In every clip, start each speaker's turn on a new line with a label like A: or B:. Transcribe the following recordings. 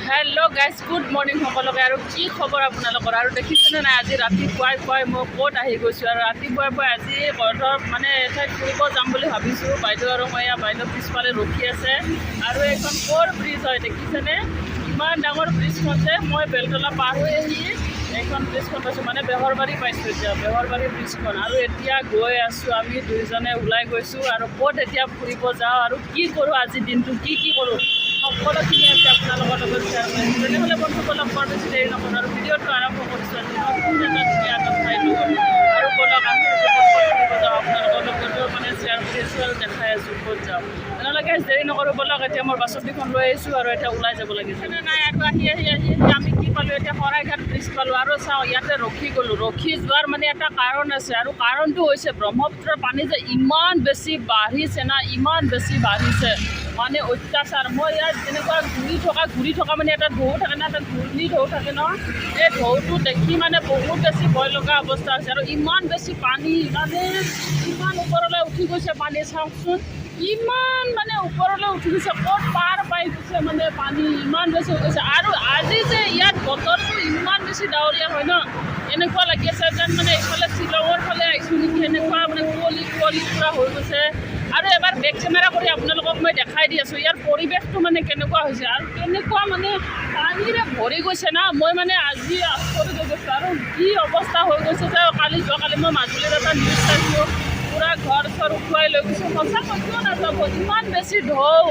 A: Hello' guys, good morning সকলোকে। আৰু কি খবৰ আপোনালোকৰ? আৰু দেখিছেনে নাই, আজি ৰাতিপুৱাই পুৱাই মই ক'ত আহি গৈছোঁ? আৰু ৰাতিপুৱাই পুৱাই আজি ধৰক মানে এঠাইত ফুৰিব যাম বুলি ভাবিছোঁ বাইদেউ আৰু মই। এয়া বাইদেউ পিছফালে ৰখি আছে। আৰু এইখন ক'ৰ ব্ৰিজ হয় দেখিছেনে? ইমান ডাঙৰ ব্ৰিজখন যে মই বেলতলা পাৰ হৈ আহি এইখন ব্ৰিজখন পাইছোঁ, মানে বেহৰবাৰী পাইছোঁ এতিয়া, বেহৰবাৰী ব্ৰিজখন। আৰু এতিয়া গৈ আছোঁ, আমি দুইজনে ওলাই গৈছোঁ। আৰু ক'ত এতিয়া ফুৰিব যাওঁ আৰু কি কৰোঁ, আজি দিনটো কি কি কৰোঁ, সকলোখিনি আজি আপোনালোকৰ লগত শ্বেয়াৰ কৰিম। তেনেহ'লে বন্ধুসকলক, বৰ বেছি দেৰি নকৰোঁ আৰু ভিডিঅ'টো আৰম্ভ কৰিছোঁ আজি নতুন এটা ধুনীয়া এটা ঠাইৰ লগত। আৰু ব'লক, আমি আজি ক'ত ক'ত ফুৰিব যাওঁ, আপোনালোকৰ লগতো মানে শ্বেয়াৰ কৰি আছোঁ আৰু দেখাই আছোঁ ক'ত যাওঁ। তেনেহ'লে গাইজ, দেৰি নকৰোঁ, ব'লক। এতিয়া মোৰ বাচন্তিখন লৈ আহিছোঁ আৰু এতিয়া ওলাই যাব লাগিছে নে নাই। আৰু আহি আহি আহি আহি আমি কি পালোঁ? এতিয়া শৰাইঘাট ব্ৰিজ পালোঁ। আৰু চাওঁ, ইয়াতে ৰখি গ'লোঁ। ৰখি যোৱাৰ মানে এটা কাৰণ আছে আৰু কাৰণটো হৈছে ব্ৰহ্মপুত্ৰৰ পানী যে ইমান বেছি বাঢ়িছে না, ইমান বেছি বাঢ়িছে, মানে অত্যাচাৰ। মই ইয়াত যেনেকুৱা ঘূৰি থকা ঘূৰি থকা মানে এটা ঢৌ থাকে ন, এটা ঘূৰ্ণি ঢৌ থাকে ন, এই ঢৌটো দেখি মানে বহুত বেছি ভয় লগা অৱস্থা হৈছে। আৰু ইমান বেছি পানী, মানে ইমান ওপৰলৈ উঠি গৈছে পানী। চাওকচোন, ইমান মানে ওপৰলৈ উঠি গৈছে, ক'ত পাৰ পাই গৈছে, মানে পানী ইমান বেছি হৈ গৈছে। আৰু আজি যে ইয়াত বতৰটো ইমান বেছি ডাৱৰীয়া হয় ন, এনেকুৱা লাগি আছে যেন মানে এইফালে শ্বিলঙৰ ফালে আহিছোঁ নেকি, সেনেকুৱা মানে কুঁৱলী কুঁৱলী পূৰা হৈ গৈছে। আৰু এবাৰ বেক কেমেৰা কৰি আপোনালোকক মই দেখাই দি আছোঁ ইয়াৰ পৰিৱেশটো মানে কেনেকুৱা হৈছে আৰু কেনেকুৱা মানে পানীৰে ভৰি গৈছে না। মই মানে আজি আচৰিত হৈ গৈছোঁ। আৰু কি অৱস্থা হৈ গৈছে যে কালি, যোৱাকালি মই মাজুলীৰ এটা নিউজ চাইছোঁ, পূৰা ঘৰ চৰ উটুৱাই লৈ গৈছে। সঁচাকৈ, কিয় নাযাব? ইমান বেছি ঢৌ,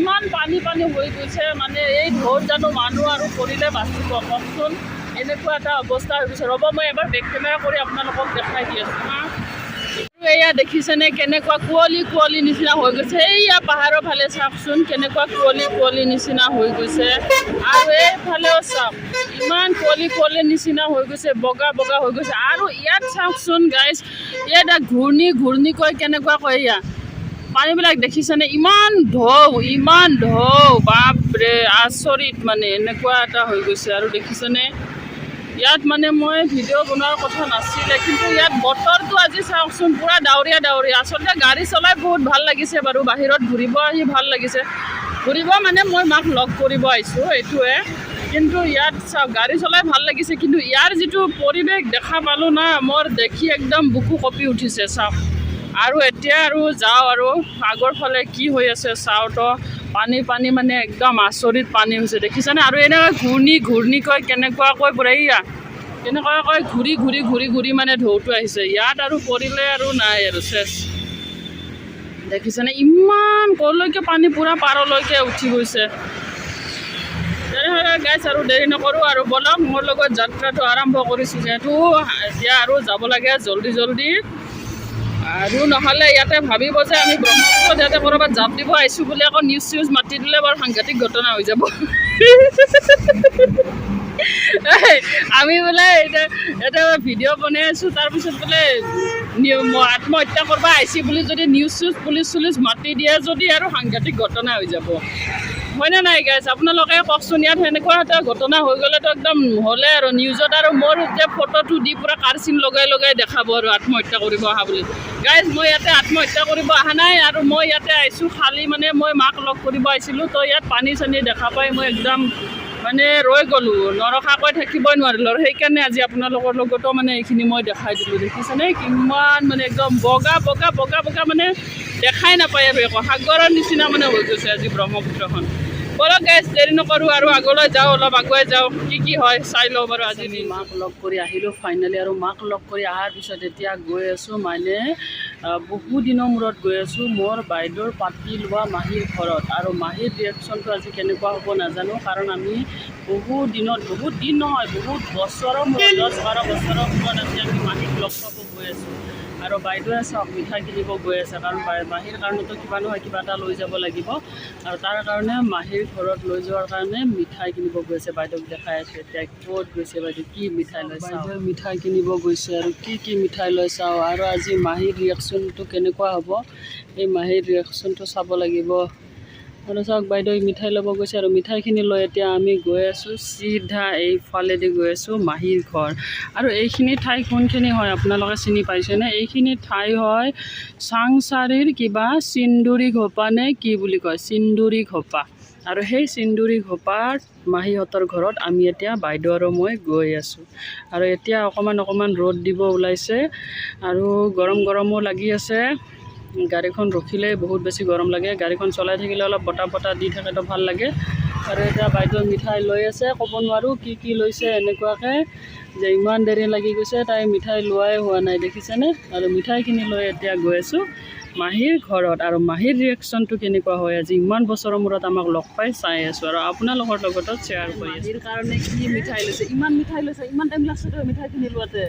A: ইমান পানী পানী হৈ গৈছে। মানে এই ঢৌত জানো মানুহ আৰু পৰিলে বাচিব, কওকচোন? এনেকুৱা এটা অৱস্থা হৈ গৈছে। ৰ'ব, মই এবাৰ বেক কেমেৰা কৰি আপোনালোকক দেখাই দি আছোঁ। হা, এয়া দেখিছেনে, কেনেকুৱা কুঁৱলী কুঁৱলী নিচিনা হৈ গৈছে? এইয়া পাহাৰৰ ফালে চাওকচোন, কেনেকুৱা কুঁৱলী কুঁৱলী নিচিনা হৈ গৈছে। আৰু এইফালেও চাওক, ইমান কুঁৱলী কুঁৱলী নিচিনা হৈ গৈছে, বগা বগা হৈ গৈছে। আৰু ইয়াত চাওকচোন গাইজ, ইয়াত ঘূৰ্ণি ঘূৰ্ণি কৈ কেনেকুৱা কয়। এয়া পানীবিলাক দেখিছেনে? ইমান ঢৌ, ইমান ঢৌ, বাপৰে, আচৰিত, মানে এনেকুৱা এটা হৈ গৈছে। আৰু দেখিছেনে ইয়াত, মানে মই ভিডিঅ' বনোৱাৰ কথা নাছিলে, কিন্তু ইয়াত বতৰটো আজি চাওকচোন, পূৰা ডাৱৰীয়া ডাৱৰীয়া। আচলতে গাড়ী চলাই বহুত ভাল লাগিছে বাৰু, বাহিৰত ঘূৰিব আহি ভাল লাগিছে। ঘূৰিব মানে মই মাক লগ কৰিব আহিছোঁ, এইটোৱে। কিন্তু ইয়াত চাওক, গাড়ী চলাই ভাল লাগিছে, কিন্তু ইয়াৰ যিটো পৰিৱেশ দেখা পালোঁ না, মোৰ দেখি একদম বুকু কঁপি উঠিছে। চাওক, আৰু এতিয়া আৰু যাওঁ আৰু আগৰ ফালে কি হৈ আছে চাওঁ। তো পানী পানী, মানে একদম আচৰিত পানী হৈছে, দেখিছেনে? আৰু এনেকৈ ঘূৰ্ণি ঘূৰ্ণিকৈ কেনেকুৱাকৈ পৰে, এইয়া কেনেকুৱাকৈ ঘূৰি ঘূৰি ঘূৰি ঘূৰি মানে ঢৌটো আহিছে। ইয়াত আৰু পৰিলে আৰু নাই আৰু, শেষ। দেখিছেনে, ইমান ক'লৈকে পানী পূৰা পাৰলৈকে উঠি গৈছে। তেনেহ'লে গাইছ, আৰু দেৰি নকৰোঁ আৰু ব'লক মোৰ লগত। যাত্ৰাটো আৰম্ভ কৰিছোঁ যিহেতু, এতিয়া আৰু যাব লাগে জল্দি জল্দি। আৰু নহ'লে ইয়াতে ভাবিব যে আমি ব্ৰহ্মপুত্ৰত ইয়াতে ক'ৰবাত জাপ দিব আহিছোঁ বুলি। আকৌ নিউজ চিউজ মাতি দিলে বাৰু সাংঘাতিক ঘটনা হৈ যাব। এই, আমি বোলে এতিয়া এতিয়া ভিডিঅ' বনাই আছোঁ, তাৰপিছত বোলে আত্মহত্যা কৰিব আহিছে বুলি যদি নিউজ চিউজ, পুলিচ চুলিচ মাতি দিয়ে যদি, আৰু সাংঘাতিক ঘটনা হৈ যাব, হয়নে নাই গাইছ? আপোনালোকে কওকচোন। ইয়াত সেনেকুৱা এটা ঘটনা হৈ গ'লেতো একদম হ'লে আৰু নিউজত আৰু মোৰ এতিয়া ফটোটো দি পূৰা কাৰ চিন লগাই লগাই দেখাব আৰু আত্মহত্যা কৰিব অহা বুলি। গাইজ, মই ইয়াতে আত্মহত্যা কৰিব অহা নাই। আৰু মই ইয়াতে আহিছোঁ খালী মানে মই মাক লগ কৰিব আহিছিলোঁ। তো ইয়াত পানী চানী দেখা পাই মই একদম মানে ৰৈ গ'লোঁ, নৰখাকৈ থাকিবই নোৱাৰিলোঁ। আৰু সেইকাৰণে আজি আপোনালোকৰ লগতো মানে এইখিনি মই দেখাই দিলোঁ। দেখিছেনে, কিমান মানে একদম বগা বগা বগা বগা, মানে দেখাই নাপায় আৰু একো, সাগৰৰ নিচিনা মানে হৈ গৈছে আজি ব্ৰহ্মপুত্ৰখন। ব'লক গাইজ, দেৰি নকৰোঁ আৰু আগলৈ যাওঁ, অলপ আগুৱাই যাওঁ, কি কি হয় চাই লওঁ বাৰু আজি। মাক লগ কৰি আহিলোঁ ফাইনেলি। আৰু মাক লগ কৰি অহাৰ পিছত এতিয়া গৈ আছোঁ, মানে বহু দিনৰ মূৰত গৈ আছোঁ মোৰ বাইদেউৰ পাতি লোৱা মাহীৰ ঘৰত। আৰু মাহীৰ ৰিয়েকশ্যনটো আজি কেনেকুৱা হ'ব নাজানো, কাৰণ আমি বহু দিনত, বহুত দিন নহয়, বহুত বছৰৰ মূৰত, 10-12 বছৰৰ মূৰত আজি আমি মাহীক লগ পাব গৈ আছোঁ। আৰু বাইদেৱে চাওক, মিঠাই কিনিব গৈ আছে, কাৰণ মাহীৰ কাৰণেতো কিবা নহয় কিবা এটা লৈ যাব লাগিব। আৰু তাৰ কাৰণে মাহীৰ ঘৰত লৈ যোৱাৰ কাৰণে মিঠাই কিনিব গৈছে। বাইদেউক দেখাই আছোঁ এতিয়া ক'ত গৈছে বাইদেউ, কি মিঠাই লৈ চাওঁ। বাইদেউ মিঠাই কিনিব গৈছে আৰু কি কি মিঠাই লৈ চাওঁ। আৰু আজি মাহীৰ ৰিয়েকশ্যনটো কেনেকুৱা হ'ব, এই মাহীৰ ৰিয়েকশ্যনটো চাব লাগিব। আৰু চাওক, বাইদেউ মিঠাই ল'ব গৈছে। আৰু মিঠাইখিনি লৈ এতিয়া আমি গৈ আছোঁ, চিধা এইফালেদি গৈ আছোঁ মাহীৰ ঘৰ। আৰু এইখিনি ঠাই কোনখিনি হয়, আপোনালোকে চিনি পাইছেনে? এইখিনি ঠাই হয় চাংচাৰিৰ কিবা চিন্দুৰী ঘোপা নে কি বুলি কয়, চিন্দুৰী ঘোপা। আৰু সেই সিন্দুৰী ঘোপাত মাহীহঁতৰ ঘৰত আমি এতিয়া বাইদেউ আৰু মই গৈ আছোঁ। আৰু এতিয়া অকণমান অকণমান ৰ'দ দিব ওলাইছে আৰু গৰম গৰমো লাগি আছে। গাড়ীখন ৰখিলেই বহুত বেছি গৰম লাগে, গাড়ীখন চলাই থাকিলে অলপ বতাহ বতাহ দি থাকে তো ভাল লাগে। আৰু এতিয়া বাইদেউ মিঠাই লৈ আছে, ক'ব নোৱাৰোঁ কি কি লৈছে। এনেকুৱাকৈ যে ইমান দেৰি লাগি গৈছে, তাই মিঠাই লোৱাই হোৱা নাই, দেখিছেনে? আৰু মিঠাইখিনি লৈ এতিয়া গৈ আছোঁ মাহীৰ ঘৰত। আৰু মাহীৰ ৰিয়েকশ্যনটো কেনেকুৱা হয় আজি ইমান বছৰৰ মূৰত আমাক লগ পাই, চাই আছোঁ আৰু আপোনালোকৰ লগতো শ্বেয়াৰ কৰি আছোঁ। মাহীৰ কাৰণে কি মিঠাই লৈছে, ইমান মিঠাই লৈছে, ইমান টাইম লাগছে তই মিঠাইখিনি লোৱাতে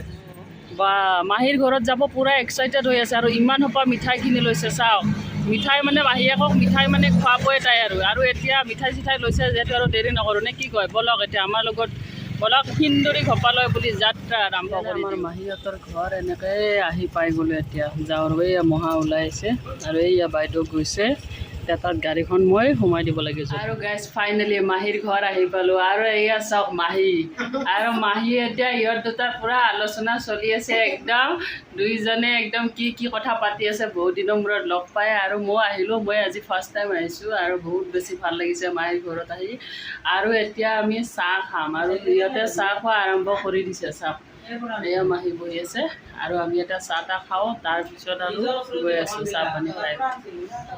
A: বা! মাহীৰ ঘৰত যাব পূৰা এক্সাইটেড হৈ আছে আৰু ইমান সোপা মিঠাইখিনি লৈছে। চাওক, মিঠাই মানে মাহীয়েকক মিঠাই মানে খুৱাবই তাই। আৰু এতিয়া মিঠাই চিঠাই লৈছে যিহেতু আৰু দেৰি নকৰোঁ নে কি কয়? ব'লক, এতিয়া আমাৰ লগত ব'লক, সিন্দুৰী ঘপালৈ বুলি যাত্ৰা আৰম্ভ কৰি। আমাৰ মাহীহঁতৰ ঘৰ এনেকৈ আহি পাই গ'লোঁ। এতিয়া যাওঁ আৰু এইয়া মহা ওলাই আছে আৰু এইয়া বাইদেউ গৈছে। এতিয়া তাত গাড়ীখন মই সোমাই দিব লাগিব। আৰু গাইজ, ফাইনেলি মাহীৰ ঘৰ আহি পালোঁ। আৰু এয়া চাওক মাহী আৰু মাহী, এতিয়া ইহঁত দুটাৰ পূৰা আলোচনা চলি আছে একদম। দুইজনে একদম কি কি কথা পাতি আছে বহুত দিনৰ মূৰত লগ পাই। আৰু মই আহিলোঁ, মই আজি ফাৰ্ষ্ট টাইম আহিছোঁ আৰু বহুত বেছি ভাল লাগিছে মাহীৰ ঘৰত আহি। আৰু এতিয়া আমি চাহ খাম আৰু সিহঁতে চাহ খোৱা আৰম্ভ কৰি দিছে। চাওক, এয়া মাহী বহি আছে আৰু আমি এতিয়া চাহ তাহ খাওঁ, তাৰপিছত আৰু গৈ আছোঁ চাহ পানী খাই।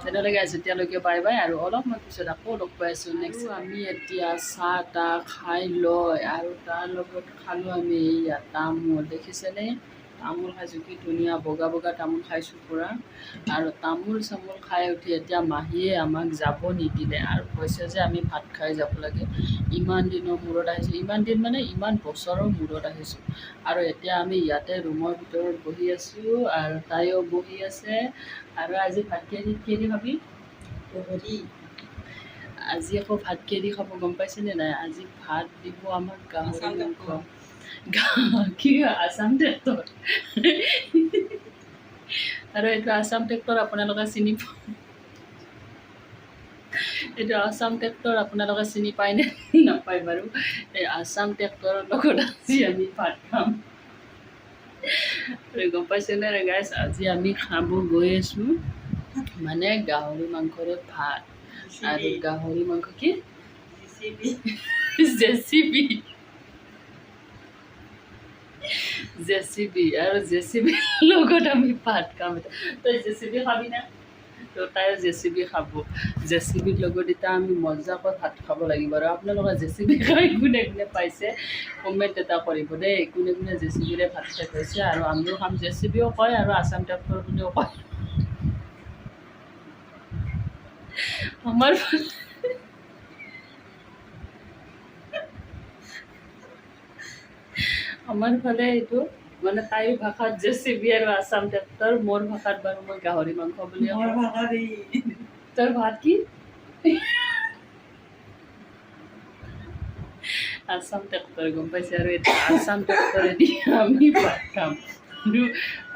A: তেনেহ'লে গাইজ, এতিয়ালৈকে বাই বাই আৰু অলপমান পিছত আকৌ লগ পাই আছোঁ নেক্সট। আমি এতিয়া চাহ তাহ খাই লৈ আৰু তাৰ লগত খালোঁ আমি এইয়া তামোল, দেখিছেনে? তামোল খাইছোঁ, কি ধুনীয়া বগা বগা তামোল খাইছোঁ পূৰা। আৰু তামোল চামোল খাই উঠি এতিয়া মাহীয়ে আমাক যাব নিদিলে আৰু কৈছে যে আমি ভাত খাই যাব লাগে, ইমান দিনৰ মূৰত আহিছোঁ। ইমান দিন মানে ইমান বছৰৰ মূৰত আহিছোঁ। আৰু এতিয়া আমি ইয়াতে ৰুমৰ ভিতৰত বহি আছোঁ আৰু তাইও বহি আছে। আৰু আজি ভাত কিহেদি খাবি? আজি আকৌ ভাত কিহেদি খাব গম পাইছেনে নাই? আজি ভাত দিব আমাক গাহৰি মাংস। কি আছাম ট্ৰেক্টৰ। আৰু এইটো আছাম ট্ৰেক্টৰ আপোনালোকে চিনি, এইটো আছাম ট্ৰেক্টৰ আপোনালোকে চিনি পায়নে নাপায় বাৰু? এই আছাম ট্ৰেক্টৰৰ লগত আজি আমি ভাত খাম। আৰু গম পাইছেনে গাইজ, আজি আমি খাব গৈ আছোঁ মানে গাহৰি মাংসৰে ভাত। আৰু গাহৰি মাংস কি জেচিবি, জেচিবি। আৰু জেচিবিৰ লগত আমি ভাত খাম। তই জেচিবি খাবি না? তো তাই জেচিবি খাব। জেচিবিৰ লগত এতিয়া আমি মজাকৈ ভাত খাব লাগিব। আৰু আপোনালোকে জেচিবি খাই কোনে কোনে পাইছে, কমেণ্ট এটা কৰিব দেই। কোনে কোনে জেচিবিৰে ভাত খাই পাইছে? আৰু আমিও খাম। জেচিবিও কয় আৰু আছাম ট্ৰেক্টৰ বুলিও কয় আমাৰ। আমাৰ ফালে এইটো মানে তাইৰ ভাষাত জেচিবি আৰু আছাম ট্ৰেক্টৰ, মোৰ ভাষাত বাৰু মই গাহৰি মাংস বুলি। তোৰ ভাত কি? আছাম ট্ৰেক্টৰ, গম পাইছে? আৰু এতিয়া আছাম ট্ৰেক্টৰেদি আমি ভাত খাম। আৰু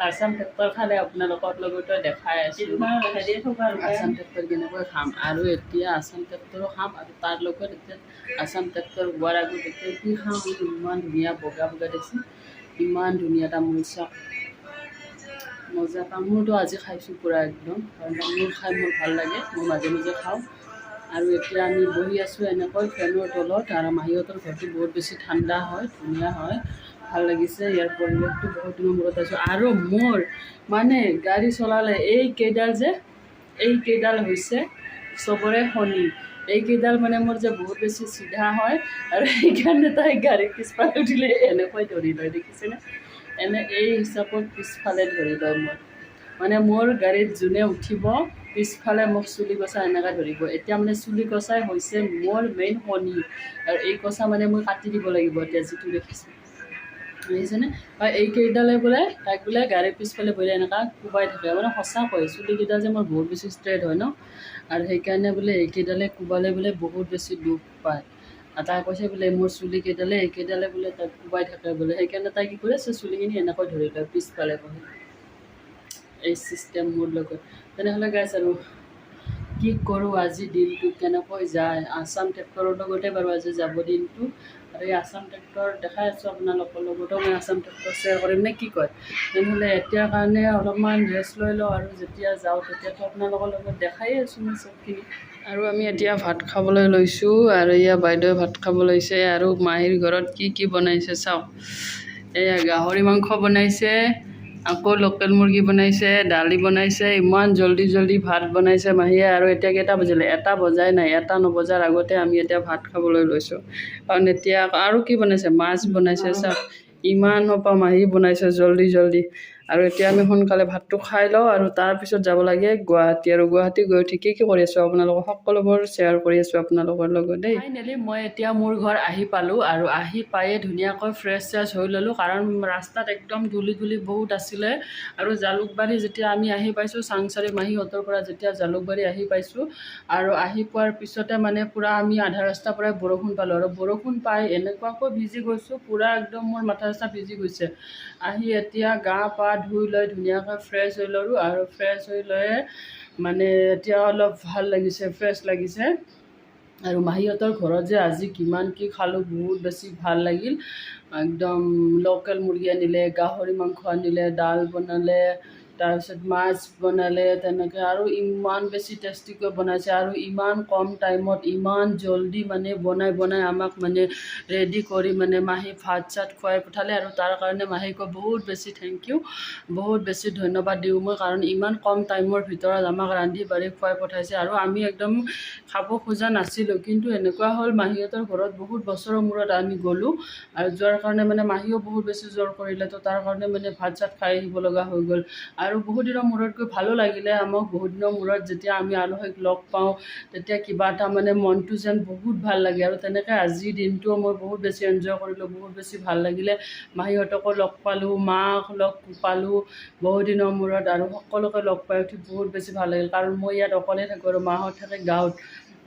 A: আছাম ট্ৰেক্টৰ খালে আপোনালোকৰ লগতো দেখাই আছোঁ আছাম ট্ৰেক্টৰ কেনেকৈ খাম। আৰু এতিয়া আছাম ট্ৰেক্টৰো খাম আৰু তাৰ লগত এতিয়া আছাম ট্ৰেক্টৰ হোৱাৰ আগত এতিয়া কি খাম? ইমান ধুনীয়া বগা বগা দেখিছে, ইমান ধুনীয়া তামোল, চাওক, মজা তামোলটো আজি খাইছোঁ পূৰা একদম, কাৰণ তামোল খাই মোৰ ভাল লাগে, মই মাজে মাজে খাওঁ। আৰু এতিয়া আমি বহি আছোঁ এনেকৈ ফেনৰ তলত। আৰু মাহীহঁতৰ ঘৰটো বহুত বেছি ঠাণ্ডা হয়, ধুনীয়া হয়, ভাল লাগিছে ইয়াৰ পৰিৱেশটো। বহুত দিনৰ মূৰত আছোঁ। আৰু মোৰ মানে গাড়ী চলালে এই কেইডাল যে, এই কেইডাল হৈছে চবৰে শনি। এইকেইডাল মানে মোৰ যে বহুত বেছি চিধা হয় আৰু সেইকাৰণে তাই গাড়ীৰ পিছফালে উঠিলে এনেকৈ ধৰি লয়, দেখিছেনে? এনে এই হিচাপত পিছফালে ধৰি লয়। মই মানে মোৰ গাড়ীত যোনে উঠিব পিছফালে মোক চুলি কচা এনেকৈ ধৰিব। এতিয়া মানে চুলি কচাই হৈছে মোৰ মেইন শনি আৰু এই কচা মানে মই কাটি দিব লাগিব এতিয়া যিটো দেখিছোঁ, দেখিছেনে? আৰু এইকেইডালে বোলে তাইক বোলে গাড়ীৰ পিছফালে বহিলে এনেকুৱা কোবাই থাকে। মানে সঁচাকৈ চুলিকেইডাল যে মোৰ বহুত বেছি ষ্ট্ৰেইট হয় ন, আৰু সেইকাৰণে বোলে এইকেইডালে কোবালে বোলে বহুত বেছি দুখ পায়। আৰু তাই কৈছে বোলে মোৰ চুলিকেইডালে, এইকেইডালে বোলে তাইক কোবাই থাকে বোলে। সেইকাৰণে তাই কি কৰে, চুলিখিনি এনেকৈ ধৰি লয় পিছফালে বহি। এই চিষ্টেম মোৰ লগত। তেনেহ'লে গাইজ, আৰু কি কৰোঁ, আজি দিনটো কেনেকৈ যায়, আছাম ট্ৰেক্টৰৰ লগতে বাৰু আজি যাব দিনটো। আৰু এই আছাম ট্ৰেক্টৰ দেখাই আছোঁ আপোনালোকৰ লগতো, মই আছাম ট্ৰেক্টৰ শ্বেয়াৰ কৰিম নে কি কয়? তেনেহ'লে এতিয়াৰ কাৰণে অলপমান ৰেষ্ট লৈ লওঁ আৰু যেতিয়া যাওঁ তেতিয়াতো আপোনালোকৰ লগত দেখায়ে আছোঁ মই চবখিনি। আৰু আমি এতিয়া ভাত খাবলৈ লৈছোঁ আৰু এয়া বাইদেৱে ভাত খাব লৈছে। আৰু মাহীৰ ঘৰত কি কি বনাইছে চাওক। এয়া গাহৰি মাংস বনাইছে, আকৌ লোকেল মুৰ্গী বনাইছে, দালি বনাইছে। ইমান জল্দি জল্দি ভাত বনাইছে মাহীয়ে। আৰু এতিয়া কেইটা বাজিলে? 1টা বজাই নাই। 1টা নবজাৰ আগতে আমি এতিয়া ভাত খাবলৈ লৈছোঁ। কাৰণ এতিয়া আৰু কি বনাইছে? মাছ বনাইছে। চাওক, ইমান সোপা মাহী বনাইছে জল্দি জল্দি। আৰু এতিয়া আমি সোনকালে ভাতটো খাই লওঁ আৰু তাৰপিছত যাব লাগে গুৱাহাটী। আৰু গুৱাহাটী গৈ উঠি কি কি কৰি আছোঁ, আপোনালোকক সকলোবোৰ শ্বেয়াৰ কৰি আছোঁ আপোনালোকৰ লগত দেই। ফাইনেলি মই এতিয়া মোৰ ঘৰ আহি পালোঁ আৰু আহি পায়ে ধুনীয়াকৈ ফ্ৰেছ চ্ৰেছ হৈ ল'লোঁ, কাৰণ ৰাস্তাত একদম ধূলি ধূলি বহুত আছিলে। আৰু জালুকবাৰী যেতিয়া আমি আহি পাইছোঁ, চাংচাৰি মাহীহঁতৰ পৰা যেতিয়া জালুকবাৰী আহি পাইছোঁ আৰু আহি পোৱাৰ পিছতে মানে পূৰা আমি আধা ৰাস্তাৰ পৰাই বৰষুণ পালোঁ। আৰু বৰষুণ পাই এনেকুৱাকৈ ভিজি গৈছোঁ, পূৰা একদম মোৰ মাথা চাথা ভিজি গৈছে। আহি এতিয়া গা পা ধুই লৈ ধুনীয়াকৈ ফ্ৰেছ হৈ ল'লোঁ আৰু ফ্ৰেছ হৈ লৈ মানে এতিয়া অলপ ভাল লাগিছে, ফ্ৰেছ লাগিছে। আৰু মাহীহঁতৰ ঘৰত যে আজি কিমান কি খালোঁ, বহুত বেছি ভাল লাগিল। একদম লোকেল মুৰ্গী আনিলে, গাহৰি মাংস আনিলে, দাল বনালে, তাৰপিছত মাছ বনালে তেনেকৈ। আৰু ইমান বেছি টেষ্টিকৈ বনাইছে আৰু ইমান কম টাইমত ইমান জল্দি মানে বনাই বনাই আমাক মানে ৰেডি কৰি মানে মাহী ভাত চাত খুৱাই পঠালে। আৰু তাৰ কাৰণে মাহীকো বহুত বেছি thank U, বহুত বেছি ধন্যবাদ দিওঁ মই, কাৰণ ইমান কম টাইমৰ ভিতৰত আমাক ৰান্ধি বাঢ়ি খুৱাই পঠাইছে। আৰু আমি একদম খাব খোজা নাছিলোঁ, কিন্তু এনেকুৱা হ'ল, মাহীহঁতৰ ঘৰত বহুত বছৰৰ মূৰত আমি গ'লোঁ আৰু যোৱাৰ কাৰণে মানে মাহীও বহুত বেছি জোৰ কৰিলে। তো তাৰ কাৰণে মানে ভাত চাত খাই আহিব লগা হৈ গ'ল। আৰু বহুত দিনৰ মূৰত গৈ ভালো লাগিলে আমাক। বহুত দিনৰ মূৰত যেতিয়া আমি আলহীক লগ পাওঁ, তেতিয়া কিবা এটা মানে মনটো যেন বহুত ভাল লাগে। আৰু তেনেকৈ আজিৰ দিনটোও মই বহুত বেছি এনজয় কৰিলোঁ, বহুত বেছি ভাল লাগিলে। মাহীহঁতকো লগ পালোঁ, মাক লগ পালোঁ বহুত দিনৰ মূৰত আৰু সকলোকে লগ পাই উঠি বহুত বেছি ভাল লাগিল, কাৰণ মই ইয়াত অকলে থাকোঁ আৰু মাহঁত থাকে গাঁৱত।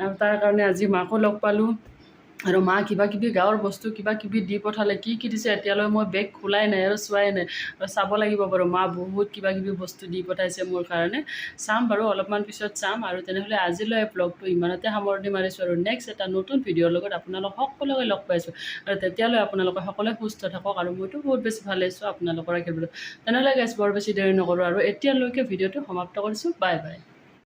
A: আৰু তাৰ কাৰণে আজি মাকো লগ পালোঁ আৰু মা কিবা কিবি গাঁৱৰ বস্তু কিবা কিবি দি পঠালে। কি কি দিছে এতিয়ালৈ মই বেগ খোলাই নাই আৰু চোৱাই নাই আৰু চাব লাগিব বাৰু। মা বহুত কিবা কিবি বস্তু দি পঠাইছে মোৰ কাৰণে। চাম বাৰু, অলপমান পিছত চাম। আৰু তেনেহ'লে আজিলৈ ব্লগটো ইমানতে সামৰণি মাৰিছোঁ আৰু নেক্সট এটা নতুন ভিডিঅ'ৰ লগত আপোনালোক সকলোকে লগ পাইছোঁ। আৰু তেতিয়ালৈ আপোনালোকে সকলোৱে সুস্থ থাকক আৰু মইতো বহুত বেছি ভালে আছোঁ আপোনালোকৰ আশীৰ্বাদত। তেনেহ'লে গাইছ, বৰ বেছি দেৰি নকৰোঁ আৰু এতিয়ালৈকে ভিডিঅ'টো সমাপ্ত কৰিছোঁ। Bye bye.